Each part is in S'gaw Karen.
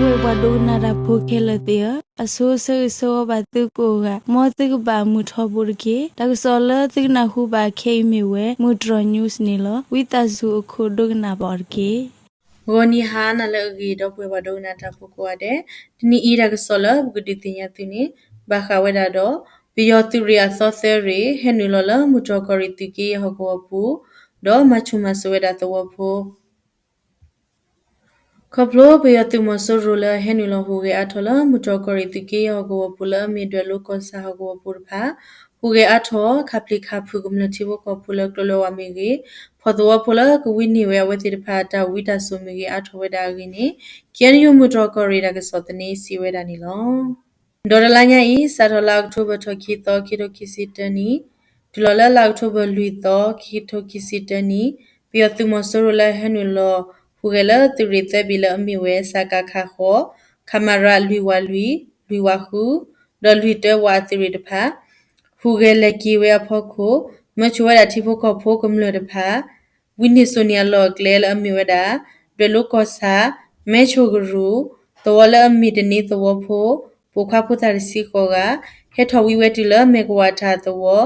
ပှၤဒိကနၣ်တၢ်ဖိခဲလၢာ်သ့ၣ်ဧၢ, အဆိဆၢဂ့ၤဆၢဝါဘၣ်သုကိးဂၤ, မ်သုကဘၣ်မုာ်ထီဘိတက့ၢ်. တၢ်ကစီၣ်လၢသုကနၢ်ဟူဘၣ်ခဲအံၤမ့ၢ်ဝဲ မုၢ်တြီၤ news န့ၣ်လီၤ. ဝံသးစူၤအခိၣ်ဒိကနၣ်ဘၣ်အီၤတက့ၢ်. ဂီၤနံၤဟါနၤလၢအဂ့ၤ ဒီပုၢ်ဝဲၢ်ပှၤဒိကနၣ်တၢ်ဖိကိးဂၤဒဲး, တနံၤအံၤတၢ်ကစီၣ်လၢပကဒုးသ့ၣ်ညါသုန့ၣ် ဘၣ်ဃးဝဲဒၣ်ဒီး ပယီၤသုးရ့ၣ်အသီသၢရ့ၣ် ဟဲနုာ်လီၤလၢမုၢ်တြီၤကီၢ်ရ့ၣ်သုးက့ယဲၢ်ဟီၣ်ကဝီၤပူၤ, ဒီးမၤဆူၣ်မၤစိးဝဲဒၣ်သဝီဖိ ခီဖျိပယီၤသုးမီၤစိရိၤလၢအဟဲနုာ်လီၤဟူးဂဲၤအါထီၣ်လၢမုၢ်တြီၤကီၢ်ရ့ၣ်သုးက့ယဲၢ်ဟီၣ်ကဝီၤပူၤလၢအမ့ၢ်ဒွဲၣ်လိကီၢ်ဆၣ်ဟီၣ်ကဝီၤပူၤတဖၣ်, ဟူးဂဲၤအါထီၣ် ခးပျံၤခးဖုးကမျၢၢ်ထံဖိကီၢ်ဖိလၢကျိလၢဝါမ့ၢ်ဂ့ၤ, ဖီၣ်သဝီဖိလၢကဝံန့ၢ်ဝဲအဝဲသ့ၣ်တဖၣ်အတၢ်ဝံတၢ်စိာ်မ့ၢ်ဂ့ၤအါထီၣ်ဝဲဒၣ်အဂ့ၢ်န့ၣ် ခ့ၣ်အဲၣ်ယူၣ်မုၢ်တြီၤကီၢ်ရ့ၣ်တၢ်ကစီၣ်သန့စံးဝဲဒၣ်န့ၣ်လီၤ. ဒီးတလါညါအံၤ စးထီၣ်လါအီးကထိဘၢၣ်ထီၣ်ခံသီ ခံကထိခံဆံတၢနံၣ်, တုၤလီၤလၢလါအီးကထိဘၢၣ်လွံၢ်သီ ခံကထိခံဆံတၢနံၣ်, ပယီၤသုးမီၤစိရိၤလၢဟဲနုာ်လီၤဟူးဂဲၤလၢသုးရ့ၣ်သၢဘ့ၣ်လၢအမ့ၢ်ဝဲ စကခ ဃိး, ခမရ လွံၢ်ဝးလွံၢ်, လွံၢ်ဝးဃု, ဒီးလွံၢ်တၢဝးအသုးရ့ၣ်တဖၣ် ဟူးဂဲၤလဲၤက့ၤဝဲအဖီခိၣ် မၢဆိးဝဲဒၣ်ထံဖိကီၢ်ဖိကမျၢၢ်တဖၣ် ဝံန့ၢ်စိာ်န့ၢ်အလီၢ်အကျဲလၢအမ့ၢ်ဝဲဒၣ် ဒွဲၣ်လိကီၢ်ဆၣ်, မဲၣ်ဆိၣ်ကရူၢ်, သဝီလၢအမ့ၢ်တန့ၤသဝီဖိ, ပိာ်ခွါဖိသၣ်တဆံဃိးဂၤ, ဟဲထီၣ်ဝံဝဲတုၤလၢမဲၢ်ကဝၣ်ထၣ်သဝီ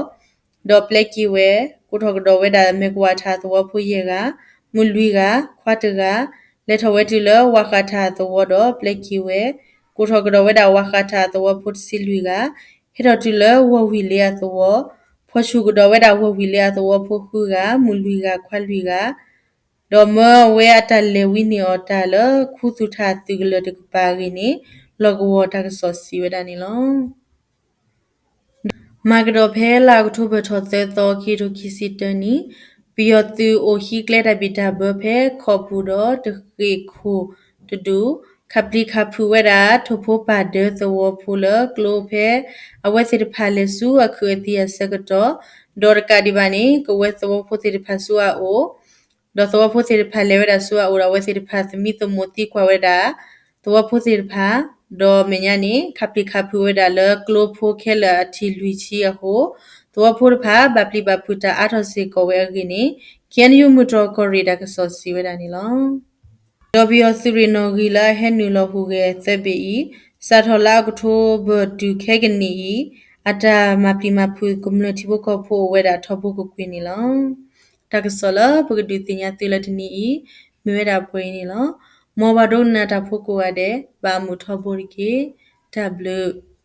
ဒီးပျဲက့ၤဝဲ, ကိးထီၣ်ကဒီးဝဲဒၣ်မဲၢ်ကဝၣ်ထၣ်သဝီဖိယဲၢ်ဂၤ, မုၣ်လွံၢ်ဂၤ, ခွါတဂၤ, လဲၤထီၣ်ဝဲတုၤလၢဝၣ်ဃးထၣ်အသဝီဒီးပျဲက့ၤဝဲ, ကိးထီၣ်ကဒီးဝဲဒၣ်ဝၣ်ဃးထၣ်အသဝီဖိတဆံလွံၢ်ဂၤ, ဟဲထီၣ်တုၤလၢဝီၢ်ဝံၤလ့အသဝီ, ဖီၣ်ဆူၣ်ကဒီးဝဲဒၣ်ဝီၢ်ဝံၤလ့အသဝီဖိဃုဂၤ, မုၣ်လွံၢ်ဂၤ ခွါလွံၢ်ဂၤ, ဒီးမၢအဝဲအတၢ်လဲၤဝံန့ၢ်အီၤတၢ်လၢခူသူၣ်ထၣ်သုးကလၢၤတကပၤအဂ့ၢ်န့ၣ် လီၢ်ကဝီၤတၢ်ကစီၣ်စံးဝဲဒၣ်န့ၣ်လီၤ. မၤကဒီးဖဲလါအီးကထိဘၢၣ်ထီၣ်သၢသီ ခံကထိခံဆံတၢနံၣ်, ပယီၤသုးအိၣ်ဟံးကျဲတၢ်ဘံၣ်တၢ်ဘၢဖဲခီၣ်ပူၤဒီးတဃ့ၢ်ခိၣ်တဒူၣ်, ခးပျံၤခးဖုးဝဲဒၣ်ထိၣ်ဖိပၢ်ဒၢသဝီဖိလၢကျိဖဲ အဝဲသ့ၣ်တဖၣ်လဲၤဆူအခုးအသံအဆၢကတီၢ်, ဒီးတကးဒံးဘၣ်န့ၣ် ကဝဲသဝီဖိသ့ၣ်တဖၣ်ဆူအအိၣ် ဒီးသဝီဖိသ့ၣ်တဖၣ်လဲၤဝဲဒၣ်ဆူအအိၣ်ဒီး အဝဲသ့ၣ်တဖၣ်သမံသမိးသံကွၢ်ဝဲဒၣ် သဝီဖိသ့ၣ်တဖၣ်, ဒီးမဲာ်ညါန့ၣ် ခးပျံၤခးဖုးဝဲဒၣ်လၢကျိဖိခဲလၢာ်အထံၣ်လွံၢ်ထံၣ်အဃိ, သဝီဖိတဖၣ် ဘၣ်ပျံၤဘၣ်ဖုးတၢ်အါထီၣ်စ့ၢ်ကီးဝဲအဂ့ၢ်န့ၣ် ခ့ၣ်အဲၣ်ယူၣ်မုၢ်တြီၤကီၢ်ရ့ၣ်တၢ်ကစီၣ်စံးဝဲဒၣ်န့ၣ်လီၤ. ဒီးပယီၤသုးရ့ၣ်နီၣ်ဂံၢ်လၢအဟဲနုာ်လီၤဟူးဂဲၤသၢဘ့ၣ်အံၤ, စးထီၣ်လါအီးကထိဘၢၣ်တုၤခဲကနံၣ်အံၤ, အတၢ်မၤပျံၤမၤဖုးကမျၢၢ်ထံဖိကီၢ်ဖိအိၣ်ဝဲဒၣ်ထီဘိကကွံာ်န့ၣ်လီၤ. တၢ်ကစီၣ်လၢပကဒုးသ့ၣ်ညါသုလၢတနံၤအံၤ မ့ၢ်ဝဲဒၣ်ပှဲၤအံၤန့ၣ်လီၤ. မ်ပှၤဒိကနၣ်တၢ်ဖိကိးဂၤဒဲး ဘၣ်မုာ်ထီဘိတက့ၢ်. တၢ်ဘျုး